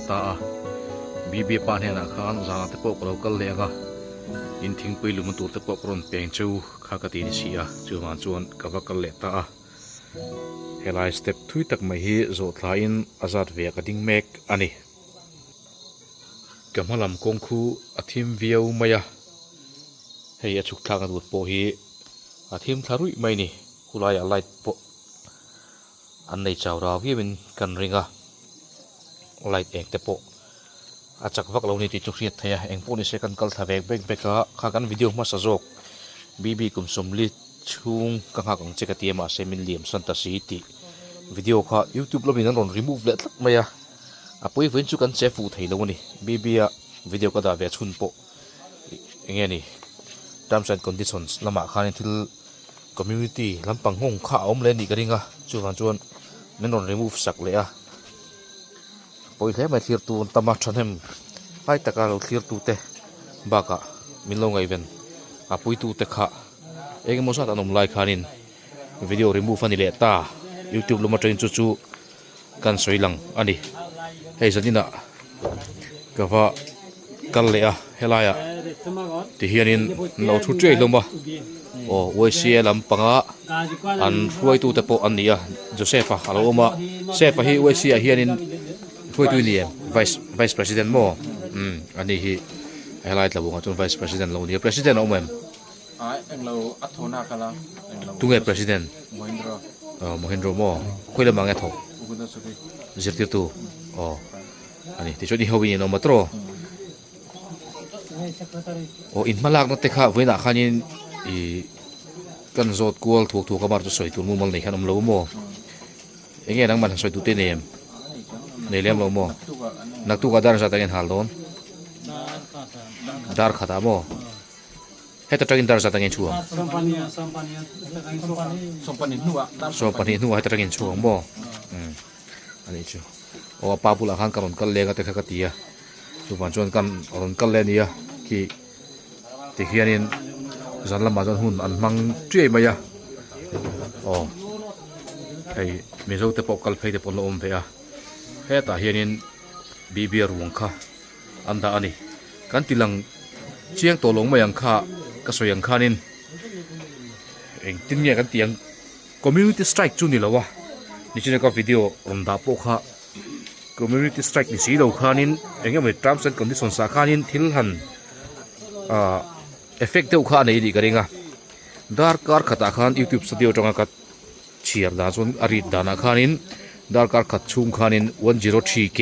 ta a, BB pa hnenah khan zanah te pawh ka lo kal leh ang a, in thingpui lumna tur te pawh ka rawn peng cheu kha ka ti ni si a, chuvang chuan ka va kal leh ta a. Helai step thui tak mai hi zawh thlaiin a zat ve ah ka ding mek a ni. Ka hma lam kawng khu a thim viau mai a, hei a chhuk thlakna tur pawh hi a thim thla ruih mai a ni, khulaiah light pawh an nei chau rau viauin kan ring a, light eng te pawh a chak vak lo a ni tih chu hriat theih a, eng pawh ni se kan kal thla vek vek vek a, kha kan video hmasa zawk BB kum sawmli chhung ka nghak ang che ka ti a mahse min liam san ta si tih video kha youtube lamin an rawn remove leh tlat mai a. A pawi vawiin chu kan che fuh thei lo a ni. BB a video ka dah ve chhun pawh eng nge ni terms and conditions lamah khanin thil community lampang nghawng kha a awm leh a nih ka ring a, chuvang chuan min rawn remove sak leh a. A pawi hle mai thlir tu an tam a, thahnem lai taka lo thlir tu te bakah min lo ngaihven a pui tu te kha eng emaw zat an awm lai khanin video remove a ni leh ta youtube lam atangin chu chu. Kan sawi lang a ni. Hei zaninah ka va kal leh a helaiah ti hianin an lo thu chiai hlawm a aw YCA lampanga an hruaitute pawh an ni a Joseph a alo awm a Joseph a hi YCA ah hianin hruaitu a ni em vice vice president maw umm a ni hi helai tlabungah chuan vice president lo ni a president a awm em? Tunge president? Aw Mohendro maw? Khawi lamah nge a thawk? Zirtirtu aw a ni tichuan i ho in in awm a tawh aw in hma lakna te kha vawiinah khanin ih kan zawt kual thuak thuak a mar chu sawi tur mumal nei khan awm lo maw eng nge nangmah han sawi duh te nei em nei lem lo maw naktukah dar zat ang in hal dawn dar khatah maw. Heta tangin dar zat angin chhuak ang. 12 hnuah heta tangin chhuak ang maw? Umm a nih chu. Aw a pa bulah khan ka rawn kal leng a te kha ka ti a. Chuvang chuan kan rawn kal leh a nia khi tikhianin zan lamah chuan hun an hmang chiai mai a. Aw hei Mizo te pawh kal phei te pawh an la awm ve a. Hetah hianin Bibia ruang kha. an dah a ni. Kan ti lang chiang tawh lo mai ang kha ka sawi ang khanin engtin nge kan tih ang community strike chu ni lo a nichina ka video rawn dah pawh kha community strike ni si lo khanin eng emaw terms and conditions ah khanin thil han ah effect deuh kha a nei a nih ka ring a darkar khatah khan youtube studio atanga ka Chhiar dan chuan a rit danah khanin darkar khat chhung khanin 103 K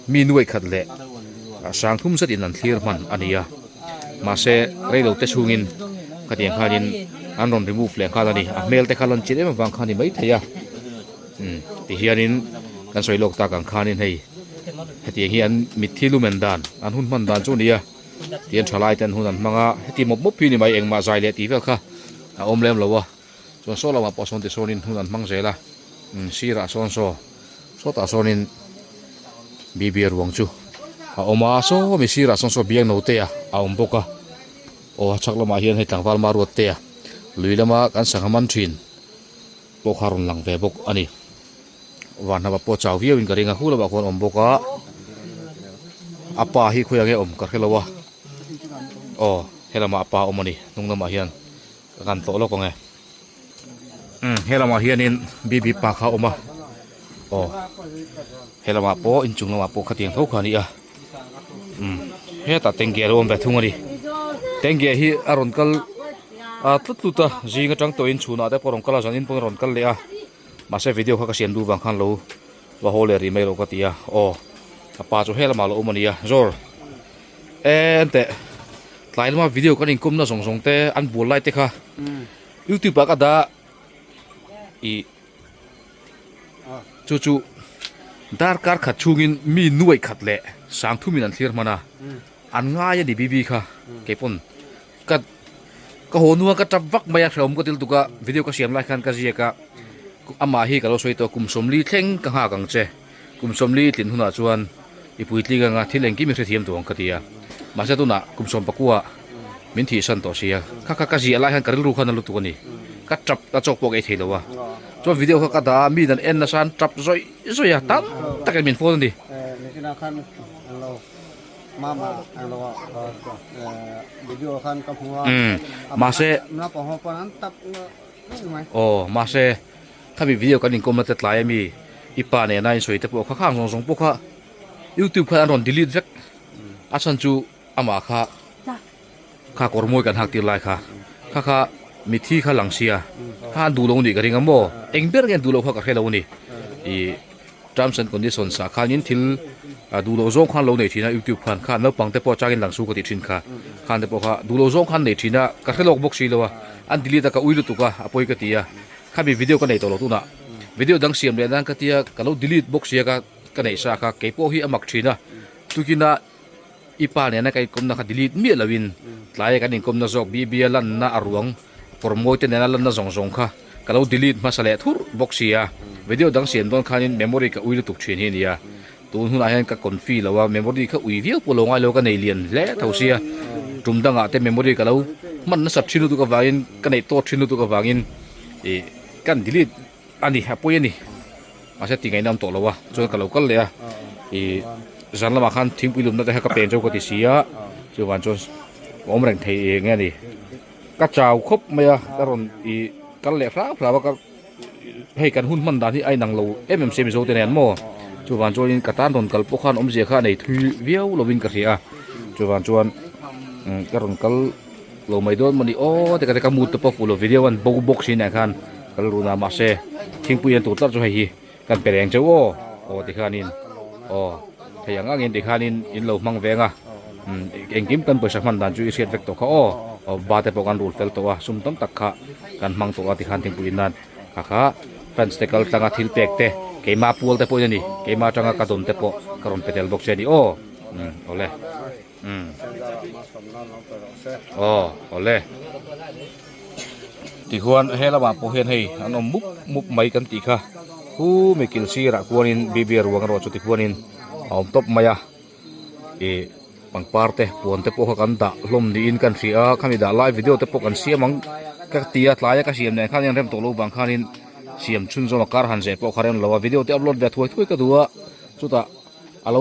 mi nuai khat leh sang thum zetin an thlir hman a ni a, mahse reilo te chhungin khatiang khanin an rawn remove leh nghal a ni, a hmel te kha lan chin em avang kha a ni maithei a, umm tihianin kan sawi lawk tak ang khanin hei hetiang hi an mitthi lumen dan an hun hman dan chu a ni a, tihian thalai ten hun an hmang a, heti mawp mawp hi a ni mai engmah zai leh tih vel kha a awm lem lo a. Chuan saw lamah pawh sawn tisawnin hun an hmang zel a, sirah sawn saw sawtah sawnin Bibia ruang chu a awm a, saw mi sirah sawn saw biang no te a awm bawk a, aw a chhak lamah hian hei tlangval maruat te a lui lama kan sangha man thin pawh kha a rawn lang ve bawk a ni. Van hnapa pawh chau viauin ka ring a, khu lamah khuan a awm bawk a, a pa hi khawiah nge awm ka hre lo a, aw helamah a pa a awm a ni hnung lamah hian. Ka kan tlawh lawk ang e. Umm he lamah hianin BB pa kha a awm a. Aw he lamah pawh inchung lamah pawh khatiang tho kha a ni a. Umm hetah tengge a lo awm ve thung a ni. Tengge hi a rawn kal a tlut tlut a zing atang tawhin chhunah te pawh a rawn kal a zanin pawh a rawn kal leh a. Mahse video kha ka siam duh vang khan lo va haw leh rih mai lo ka ti a. Aw a pa chu he lamah a lo awm a ni a. Zawr. E enteh tlai lama video kan inkawmna zawng zawng te an bual lai te kha youtube ah ka dah ih chu chu darkar khat chhungin mi nuai khat leh sang thumin an thlir hman a an ngai a ni bibi kha keipawn ka ka haw hnua ka tap vak mai a hrehawm ka til tuk a video ka siam lai khan ka ziak a amah hi ka lo sawi tawh a kum sawmli thleng ka nghak ang che. Kum sawmli tlin hunah chuan i puitling anga thil engkim i hrethiam duh ang ka ti a. Mahse tunah kum sawm pakua min thihsan tawh sia. Kha kha ka ziah lai hian ka rilru khan a lutuk a ni. Ka tap a chawk pawh ka ei thei lo a. Chuan video kha ka dah a, mi dan en nasa an tap zawih zawih a, tam takin min phone a ni. Nichina khan englo mama englo video khan ka hmu a. Mahse naupang ho pawn an tap reng mai. Aw mahse khami video kan inkawm na te tlai ami i pa nena in sawi te pawh kha khang zawng zawng pawh kha youtube khan an rawn delete vek a chhan chu amah kha kha kawr mawi kan hak tir lai kha kha kha mithi kha lang sia kha an duh lo nih ka ring a maw eng ber nge an duh loh kha ka hre lo a ni ih terms and conditions ah khanin thil ah duh loh zawng khan lo nei thin a youtube khan kha naupang te pawh changin lang su ka tih thin kha khan te pawh kha duh loh zawng khan nei thin a ka hre lawk bawk si lo a an delete a ka ui lutuk a a pawi ka ti a khami video ka nei tawh lo tunah video dang siam leh nan ka tia ka lo delete bawk sia ka ka neih sa kha keipawh hi a mak thin a tukina I pa nena ka inkawmna kha delete miah loin tlaia kan inkawmna zawk BB-a lanna a ruang kawr mawi te nena lanna zawng zawng kha ka lo delete hmasa leh thurh bawk si a. Video dang siam dawn khanin memory ka ui lutuk thin hi a nia. Tun hunah hian ka confi lo a, memory kha ui viau pawh lo ngai lo ka nei lian hle tho sia. Tum dangah te memory ka lo hman nasat thin lutuk avangin ka neih tawt thin lutuk avangin ih kan delete A ni, a pawi a ni. Mahse ti ngaihna awm tawh lo a, chuan ka lo kal leh a. Ih zan lamah khan thingpui lumna te kha ka pen chauh ka ti si a, chuvan chuan ka awm reng thei eng nge ni. Ka chau khawp mai a, ka rawn ih kal leh hram hram a, ka hei kan hun hman dan hi a inang lo em em si a Mizo te nen maw. Chuvan chuanin ka tan rawn kal pawh khan awmzia kha a nei thui viau lovin ka hria a, chuvan chuan ka rawn kal. Lo mai dawn mawni aw te ka ti ka mood te pawh fuh lo video an bo bawk si nen khan ka lo run a mahse thingpui an tur tlat chu hei hi kan pe reng cheu aw aw tikhanin aw thei ang angin tikhanin in lo hmang veng a umm engkim kan pawisa hman dan chu i hriat vek tawh kha aw aw ba te pawh kan rul fel tawh a sum tam tak kha kan hmang tawh a tikhan thingpui in nan kha kha fans te kal tlanga thil pek te keimah pual te pawhin a ni keimah atanga ka dawn te pawh ka rawn pe tel bawk che a ni aw umm awle. Umm. Aw, awle. Tichuan he lamah pawh hian hei an awm mup mup mai kan tih kha. Hu mi kil sirah khuanin BB ruang erawh chu tikhuanin a awm tawp mai a. Ih pangpar te puan te pawh kha kan dah hlawm niin kan hria a, khami dah lai video te pawh kan siam ang ka ti a, tlaia ka siam nen khan rem tawh lo vang khanin siam chhunzawm a kar han zeh pawh kha rem lo a, video te upload ve thuai thuai ka duh a, chutah. A lo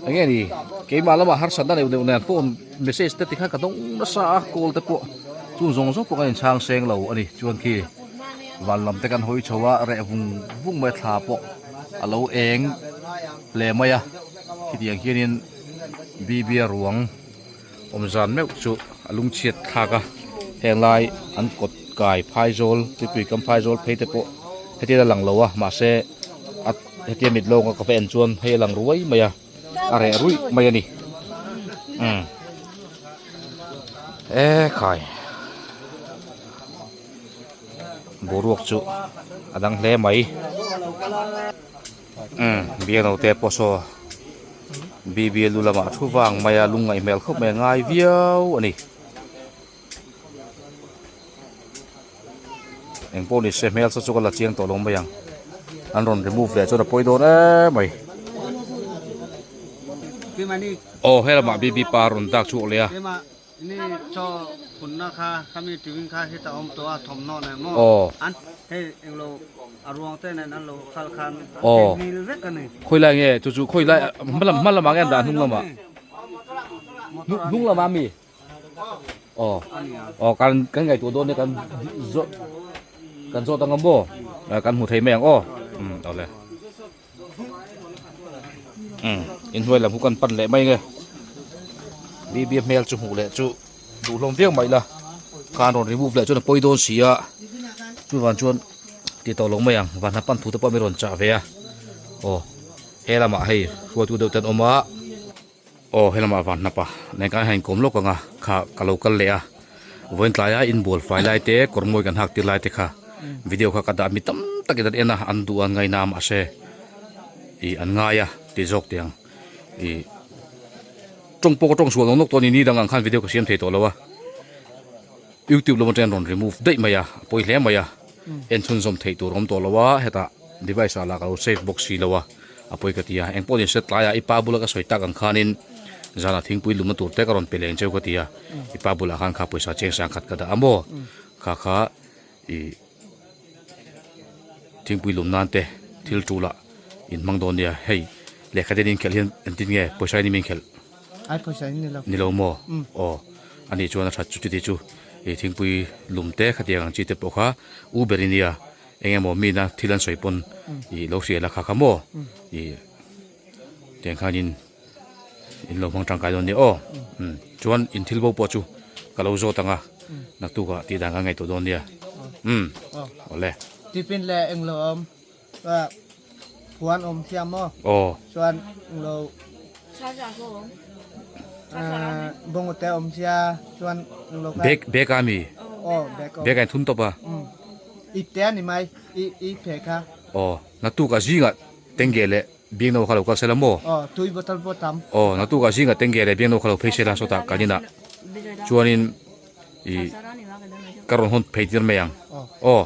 eng nge ni keimah lamah harsatna neuh neuh nen pawh message te tikhan ka dawng nasa a call te pawh chung zawng zawng pawh kan inchhang seng lo a ni chuan khi van lam te kan hawi chho a reh vung vung mai a thla pawh a lo eng hle mai a khitiang hianin BB-a ruang awm zan meuh chu a lungchhiat thlak a heng lai an kawt kai phaizawl tuipui kam phaizawl phei te pawh hetiang a lang lo a mahse a hetia mit lawng a ka va en chuan hei a lang ruai mai a a reh ruih mai a ni umm e khai boruak chu a dang hle mai umm biak naute pawh saw. BB lu lamah thu vang mai a lungngaih hmel khawp mai a ngai viau a ni. Eng pawh ni se hmel saw chu ka la chiang tawh lo mai ang. An rawn remove leh chuan a pawi dawn em mai. Aw he lamah BB pa rawn dak chhuak leh a. Ni chaw phunna kha khami tiwin kha heta awm tawh a thawmhnaw nen maw an hei englo a ruang te nen an lo khal khan an theihnghil vek a ni. Khawi lai nge chu chu khawi lai hma lam hma lamah nge an dah hnung lamah hnung lamah ami aw aw kan kan ngaihtuah dawn nia kan zawt kan zawt ang maw kan hmu thei mai ang aw um awle. Umm inhnuai lam khu kan pan leh mai nge BB hmel chu hmuh leh chu duh hlawm viau mai la khan rawn remove leh chuan a pawi dawn si a chuvan chuan ti tawh lo mai ang van hna pan thu te pawh mi rawn chah ve a aw he lamah hei hruaitu deuh te an awm a. Aw helamah van hnap a nen khan a inkawm lawk ang a kha ka lo kal leh a vawiin tlaia inbual fai lai te kawr mawi kan hak tir lai te kha video kha ka dah mi tam takin an en a an duh a an ngaina a mahse ih an ngai a tih zawk teh ang ih tawng pawh ka tawng sual nawk nawk tawh a ni ni dang ang khan video ka siam thei tawh lo a youtube lam atangin rawn remove daih mai a a pawi hle mai a en chhunzawm theih tur a awm tawh lo a hetah device ah lah ka lo save bawk si lo a. A pawi ka ti a, engpawh ni se tlaiah i pa bula ka sawi tak ang khanin zanah thingpui lumna tur te ka rawn pe leng cheu ka ti a, i pa bulah khan kha pawisa cheng sang khat ka dah a maw? Kha kha i thingpui lum nan te thil tulah in hmang dawn nia hei. Lehkha te in khelh hian engtin nge pawisa in min khelh? Ai pawisa in ni lo. Ni lo maw? Aw ani chuan a that chu chuti chu ih thingpui lum te khatiang ang chi te pawh kha u ber i nia eng emaw mina thil an sawi pawn ih lo hria la kha kha maw ih tiang khanin in lo hmang tangkai dawn nia aw chuan in thil bo pawh chu ka lo zawt ang a naktukah tih dan kan ngaihtuah dawn nia umm awle. Tiffin leh englo a awm. Phuan awm thiam maw? Aw. Chuan lo bawngute awm sia chuan lo kha. Bag bag a mi? Aw bag awm. Bag a in thun tawp a. Ipte a ni mai i i phe kha. Aw naktuk ah zingah tenge leh biangno kha lo kal sela maw? Aw tui bottle pawh tam. Aw naktuk ah zingah tenge leh biangno kha lo phei sela sawtah kan inah chuanin i ka rawn hawn phei tir mai ang. Aw.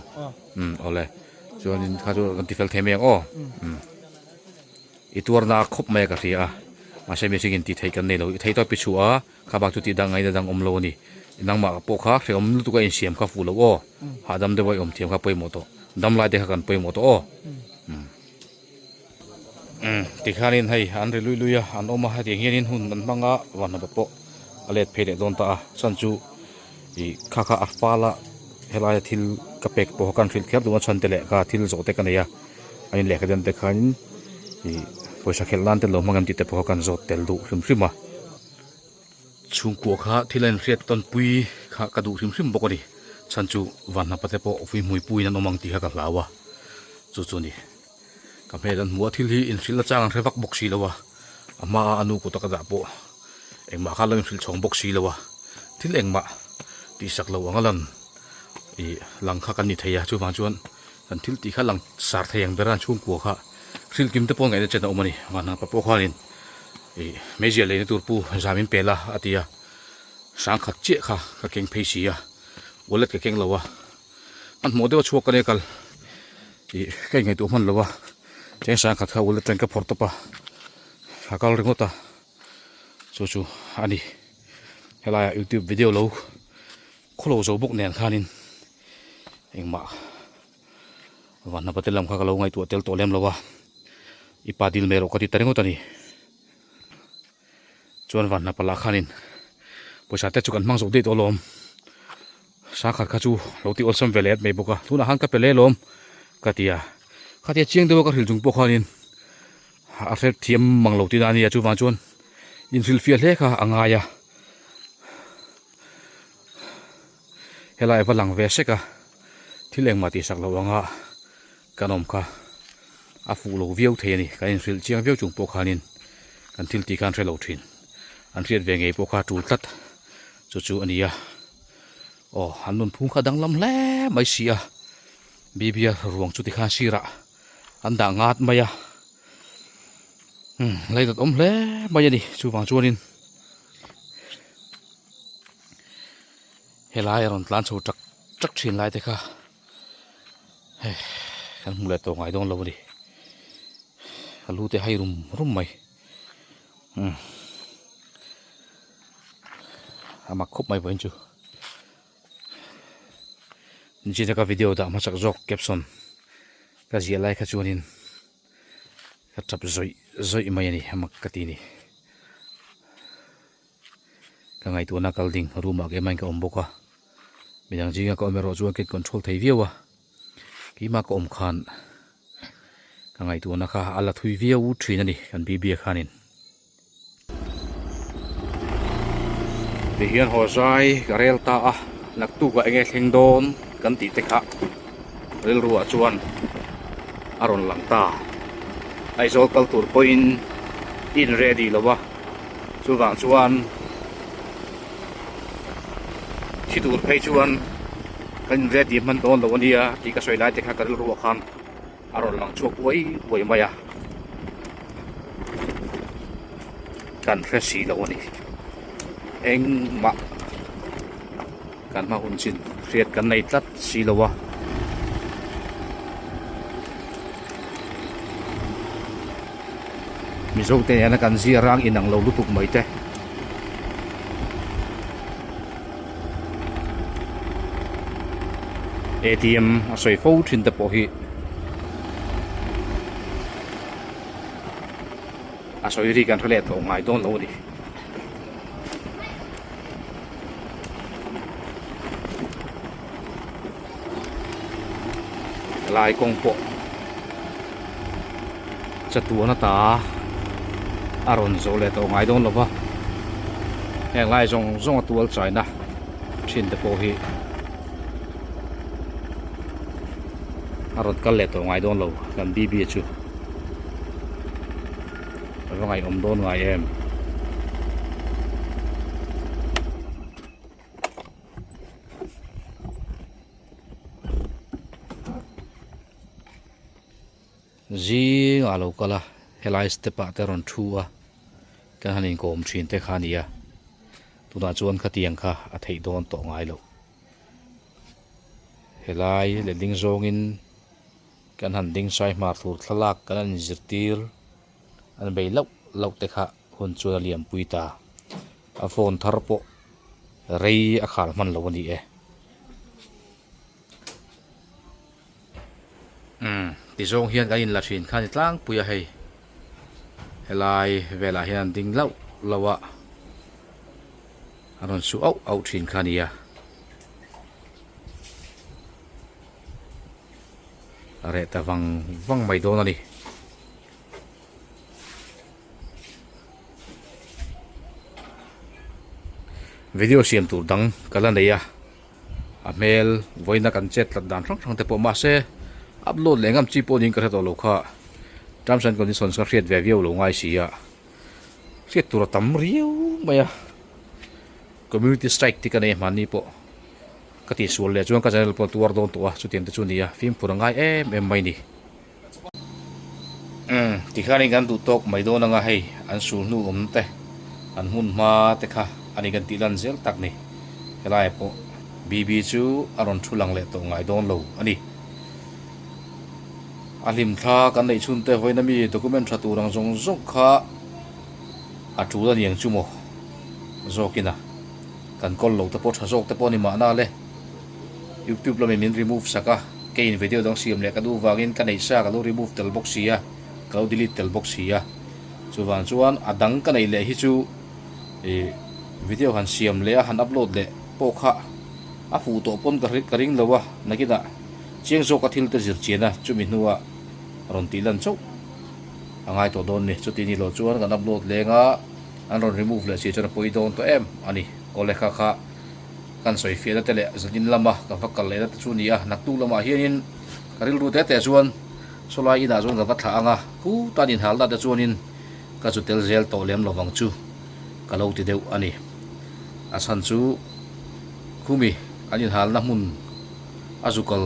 Umm awle. Chuanin kha chu kan tifel thei mai ang aw umm i tuarna khawp mai a ka hria a mahse mihring in tih theih kan nei lo i thei tawp i chhuah a kha bak chu tih dang ngaihna dang awm lo a ni nangmah pawh kha hrehawm lutuk a insiam kha fuh lo aw hahdam deuh a i awm thiam kha pawimawh tawh dam lai te kha kan pawimawh tawh aw umm umm tikhanin hei an ri lui lui a an awm a hetiang hianin hun an hmang a vanhnawta pawh a let phei leh dawn ta a chhan chu ih kha kha a fal a helaia thil ka pek pawh kha kan hrilh kher duh a chhan te leh kha thil zawh te ka nei a a in lehkha den te khanin ih pawisa khelh nan te lo hmang em tih te pawh kha kan zawt tel duh hrim hrim a chhungkua kha thil a inhriat tawn pui kha ka duh hrim hrim bawk a ni chhan chu vanhnapa te pawh vui hmui puiin an awm ang tih kha ka hlau a chu chu a ni. Ka hmel an hmu a, thil hi inhrilh na chang an hre vak bawk si lo a, a hma a anu kut a ka dah pawh engmah khan lo inhrilh chhawng bawk si lo a, thil engmah tihsak lo ang a lan ih lang kha kan ni thei a, chuvang chuan kan thil tih kha lang sar thei ang ber a chhungkua kha hrilh kim te pawh ngaihna chen a awm a ni, vanhnapa pawh khanin ih meizial leina tur pu zam in pe la a ti a, hrang khat chiah kha ka keng phei si a, wallet ka keng lo a. Hmanhmawh deuh a chhuak ka nia kal ih ka inngaihtuah hman lo a cheng sang khat kha ul atang ka phawrh tawp a ka kal ringawt a chu chu a ni helaiah youtube video lo khawlo zo bawk nen khanin engmah vanhnapa te lam kha ka lo ngaihtuah tel tawh lem lo a i pa dil mai erawh ka ti ta ringawt a ni. Chuan vanhnapa lah khanin pawisa te chu kan hmang zawk daih tawh alawm sangkhat kha chu lo ti awlsam ve leh mai bawk a tunah khan ka pe leh alawm ka ti a khatia chiang deuha ka hrilh chung pawh khanin a hre thiam mang lo tihna a nia chuvang chuan inhrilhfiah hle kha a ngai a helai va lang ve sek a thil engmah tihsak loh anga Kan awm kha a fuh lo viau thei a ni. Kan inhrilh chiang viau chung pawh khanin kan thil tih khan hre lo thin. An hriat ve ngei pawh kha a tul tlat chu chu a ni a. Aw, an nunphung kha danglam hle mai si a. Bibia ruang chu tikhan sirah an dah ngat mai a. Umm, leidat awm hle mai a ni. Chuvang chuanin helai a rawn tlan chho tak tak thin lai te kha. Hei kan hmu leh tawh ngai dawn lo a ni ka lu te hai rum rum mai umm a mak khawp mai vawiin chu nichina ka video dah hmasak zawk caption ka ziah lai kha chuanin ka tap zawih zawih mai a ni a mak ka ti a ni. Ka ngaihtuahna kal ding room ah keimah in ka awm bawk a midang zinga ka awm erawh chuan ka in control thei viau a keimah ka awm khan ka ngaihtuahna kha a la thui viau thin a ni kan bibi a khanin. Tihian haw zai ka rel ta a naktuk ah enge thleng dawn kan tih te kha rilru ah chuan a rawn lang ta Aizawl kal tur pawhin in ready lo a. Chuvang chuan thi tur phei chuan kan in ready hman dawn lo ania tih ka sawi lai te kha ka rilru ah khan a rawn lang chhuak uai uai mai a, kan hre si lo a ni. Engmah kan hma hun chin hriat kan nei tlat si lo a. Mizo te nena kan zia rang inang lo lutuk mai te. ATM a sawi fo thin te pawh hi. A sawi ri kan hre leh tawh ngai dawn lo a ni. Helai kawng pawh chatuan ata a rawn zawh leh tawh ngai dawn lo va, heng lai zawng zawng a tual chaina thin te pawh hi a rawn kal leh tawh ngai dawn lo kan BB chu a va ngaihawm dawn ngai em. Zingah a lo kal a, helai step ah te a rawn thu a, kan han inkawm thin te kha a ni a, tunah chuan khatiang kha a theih dawn tawh ngai loh. Helai letling zawngin kan han ding sai hmar tur thlalak kan han inzirtir an bei lauh lauh te kha hun chuan a liampui ta. A phone thar pawh rei a khar hman lo a ni e. Umm tizawng hian kan inla thin kha a ni tlangpui a hei helai velah hian an ding lauh lauh a a rawn su auh auh thin kha a ni a. A reh ta vang vang mai dawn a ni. Video siam tur dang ka la nei a a hmel vawiina kan chet tlat dan hrang hrang te pawh mahse upload leh ngam chi pawh niin ka hre tawh lo kha terms and conditions ka hriat ve viau lo ngai si a hriat tur a tam riau mai a community strike te ka nei a hmanni pawh ka tihsual leh chuan ka channel pawh tuar dawn tawh a chutiang te chu a ni a fimkhur a ngai em em mai a ni. Umm tikhanin kan duh tawk mai dawn anga hei an sul hnu awm te an hmun hma te kha a ni kan tih lan zel tak ni helaiah pawh BB chu a rawn thu lang leh tawh ngai dawn lo a ni. A hlim thla kan neih chhun te vawiin ami document tha tur ang zawng zawng kha a tul a ni ang chu maw zawkin a kan kawl lo te pawh tha zawk te pawh a ni mahna le. Youtube lamin min remove sak a, keiin video dang siam leh ka duh vangin ka neih sa ka lo remove tel bawk si a, ka lo delete tel bawk si a. Chuvang chuan a dang ka neih leh hi chu ih video han siam leh a han upload leh pawh kha a fuh tawh pawn ka ka ring lo a, nakinah chiang zawka thil te zir chian a chumi hnua rawn tih lan chauh a ngai tawh dawn ni. Chuti ni loh chuan kan upload leng a, an rawn remove leh si chuan a pawi dawn tawh em a ni. Awle kha kha. Kan sawi fiahna te leh zanin lama ka va kal lehna te chu a ni a, naktuk lamah hianin ka rilru te te chuan sawlai inah chuan ka va thlah ang a, khutan inhalna te chuanin ka chu tel zel tawh lem lovang chu ka lo ti deuh a ni. A chhan chu khumi an inhalna hmun a zu kal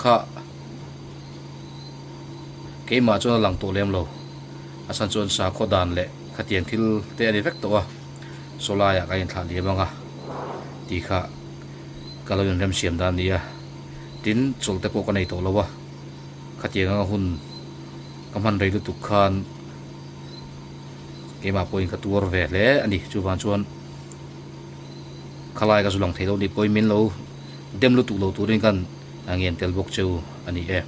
kha keimah chuan a lang tawh lem lo, a chhan chuan sakhaw dan leh khatiang thil te a ni vek tawh a. Sawlaiah ka inthlah liam ang a tih kha ka lo inremsiam dan a ni a, tin chawlh te pawh ka nei tawh lo a, khatiang anga hun ka hman rei lutuk khan keimah pawhin ka tuar ve hle a ni. Chuvang chuan khalai ka zu lang thei lo nih pawhin min lo dem lutuk lo turin kan ngen tel bawk cheu a ni e.